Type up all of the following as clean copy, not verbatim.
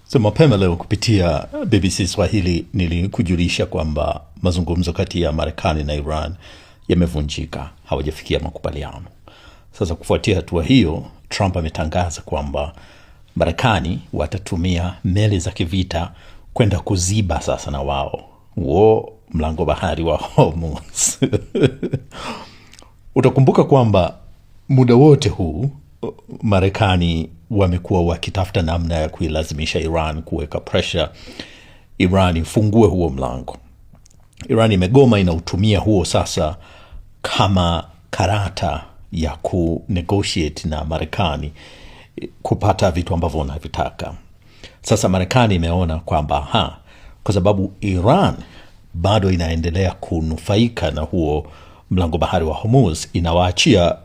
So mapema leo kupitia BBC Swahili nilikujulisha kwamba mazungumzo kati ya Marekani na Iran yamevunjika, hawajafikia makubaliano. Sasa kufuatia hatua hiyo, Trump ametangaza kwamba Marekani watatumia meli za kivita kwenda kuziba sasa na wao huo mlango bahari wa Hormuz. Utakumbuka kwamba muda wote huu Marekani wamekuwa wakitafuta namna ya kuilazimisha Iran kuweka pressure, Iran ifungue huo mlango. Iran imegoma, inautumia huo sasa kama karata ya kunegotiate na Marekani kupata vitu ambavyo wanavitaka. Sasa Marekani imeona kwamba kwa sababu Iran bado inaendelea kunufaika na huo mlango bahari wa Hormuz, inawaachia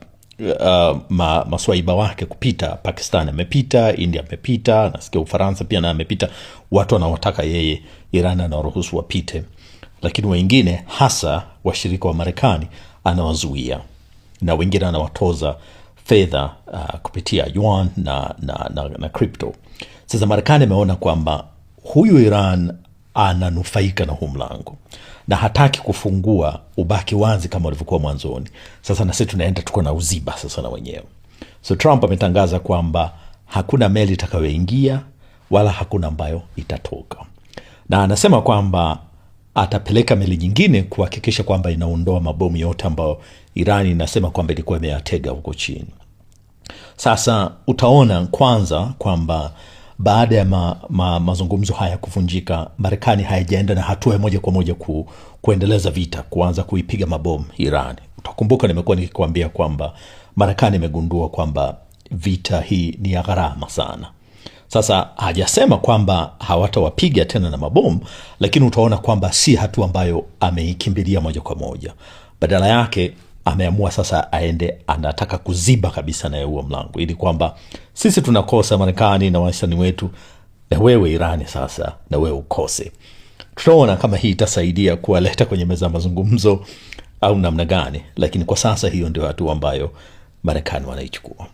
maswaiba wake kupita. Pakistan amepita, India amepita, nasikia Ufaransa pia na amepita. Watu wanaotaka yeye Iran anawaruhusu wapite, lakini wengine hasa washirika wa Marekani anawazuia na wengine anawatoza fedha kupitia yuan na crypto. Sasa Marekani ameona kwamba huyu Iran ananufaika na huu mlango na hataki kufungua ubaki wazi kama ulivyokuwa mwanzoni. Sasa na sisi tunaenda tuko na uziba sasa na wenyewe. So Trump ametangaza kwamba hakuna meli itakayoingia wala hakuna ambayo itatoka, na anasema kwamba atapeleka meli nyingine kuhakikisha kwamba inaondoa mabomu yote ambayo Iran inasema kwamba ilikuwa imeyatega huko chini. Sasa utaona kwanza kwamba baada ya mazungumzo haya kuvunjika, Marekani haijaenda na hatua ya moja kwa moja kuendeleza vita, kuanza kuipiga mabomu Iran. Utakumbuka nimekuwa nikikwambia kwamba Marekani imegundua kwamba vita hii ni ya gharama sana. Sasa hajasema kwamba hawatawapiga tena na mabomu, lakini utaona kwamba si hatua ambayo ameikimbilia moja kwa moja. Badala yake ameamua sasa aende, anataka kuziba kabisa naye huo mlango, ili kwamba sisi tunakosa Marekani na wastani wetu, na wewe Irani sasa na wewe ukose. Tutaona kama hii itasaidia kuwaleta kwenye meza ya mazungumzo au namna gani, lakini kwa sasa hiyo ndio hatua ambayo Marekani wanaichukua.